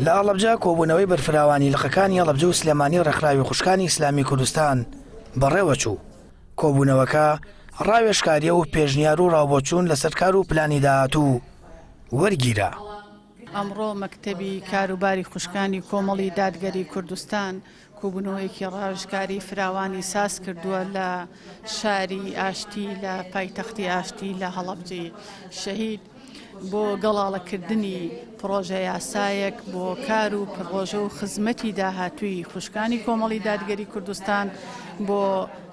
لە هەڵەبجە کۆبوونەوەی بەرفراوانی لقەکانی هەڵەبجە و سلێمانی ڕێکخراوی خوشکانی ئیسلامی کوردستان بەڕێوەچوو. کۆبوونەوەکە ڕاوێژکارییە و پێشنیار و ڕاوبۆچوون لەسەر کار و پلانی داهاتوو وەرگیرا. ئەمڕۆ مەکتەبی کاروباری خوشکانی کۆمەڵی دادگەری کوردستان کۆبوونەوەیەکی ڕاوێژکاری فراوانی ساز کردووە لە شاری ئاشتی لە پایتەختی ئاشتی لە هەڵەبجەی شەهید بۆ گەڵاڵەکردنی پڕۆژە یاسایەک بۆ کار و پڕۆژە و خزمەتی داهاتووی خوشکانی کۆمەڵی دادگەری کوردستان بۆ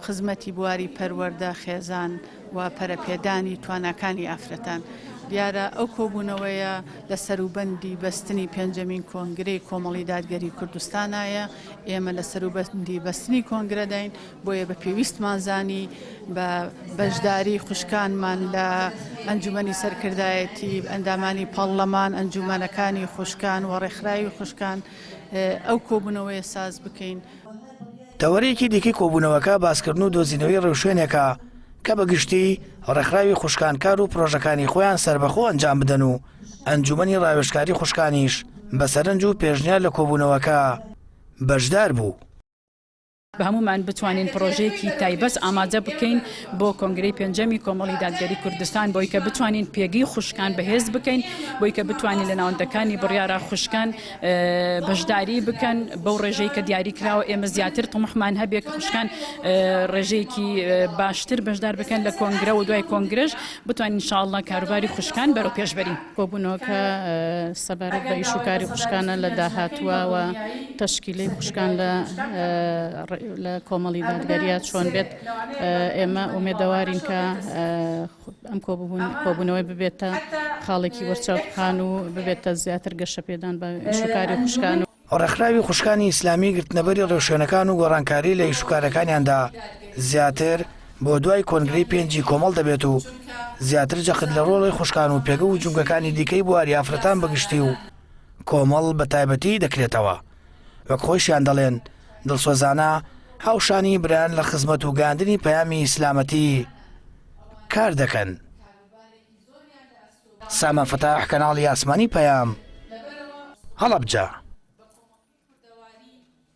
خزمەتی بواری پەروەردە، خێزان و پەرەپێدانی تواناکانی ئافرەتان. دیارە ئەو کۆبوونەوەیە لە سەروبەندی بەستنی پێنجەمین کۆنگرەی کۆمەڵی دادگەری کوردستانایە، ئێمە لە سەروبەندی بەستنی کۆنگرەداین، بۆیە بە پێویستمان زانی بە بەشداری خوشکانمان لە ئەنجومەنی سەرکردایەتی، ئەندامانی پەڕلەمان، ئەنجومەنەکانی خوشکان و ڕێکخراوی خوشکان ئەو کۆبوونەوەیە ساز بکەین. تەوەرێکی دیکەی کۆبوونەوەکە باسکردن و دۆزینەوەی ڕێوشوێنێکە کە بە گشتی ڕێکخراوی خوشکان کار و پرۆژەکانی خۆیان سەربەخۆ ئەنجام بدەن و ئەنجومەنی ڕاوێژکاری خوشکانیش بە سەرنج و پێشنیار لە کۆبوونەوەکە بەشدار بوو. بە هەموومان بتوانین پڕۆژەیەکی تایبەت ئامادە بکەین بۆ کۆنگرەی پێنجەمی کۆمەڵی دادگەری کوردستان بۆی کە بتوانین پێگەی خوشکان بەهێز بکەین بۆی کە بتوانین لە ناوەندەکانی بڕیارە خوشکان بەشداری بکەن بەو ڕێژەی کە دیاری کراوە ئێمە زیاتر تمحمان هەبێت کە خوشکان ڕێژەیەکی باشتر بەشدار بکەن لە کۆنگرە و دوای کۆنگرەش بتوانین ان شاء اللە کاروباری خوشکان بەرەو پێش بەرین. کۆبوونەوەکە سەبارەت بە ئیش و کاری خوشکانە لە داهاتووە و تەشکیلەی خوشکان لە لە کۆمەڵی دادگەریە چۆن بێت ئێمە ئومێدەوارین کە ئەم کۆبوونەوەی ببێتە خاڵێکی وەرچەرخان و ببێتە زیاتر گەشەپێدان بە ئیش و کاری خوشکان. ڕێکخراوی خوشکانی ئیسلامی گرتنەبەری ڕێوشوێنەکان و گۆڕانکاری لە ئیشوکارەکانیاندا زیاتر بۆ دوای کۆنگرەی پێنجی کۆمەڵ دەبێت و زیاتر جەخت لە ڕۆڵی خوشکان و پێگە و جومگەکانی دیکەی بواری ئافرەتان بە گشتی و کۆمەڵ بە تایبەتی دەکرێتەوە وەک خۆیشیان دەڵێن دڵسۆزانە هاوشانی برایان لە خزمەت و گەیاندنی پەیامی ئیسلامەتی کار دەکەن. سامان فەتاح کەناڵی ئاسمانی پەیام، هەڵەبجە.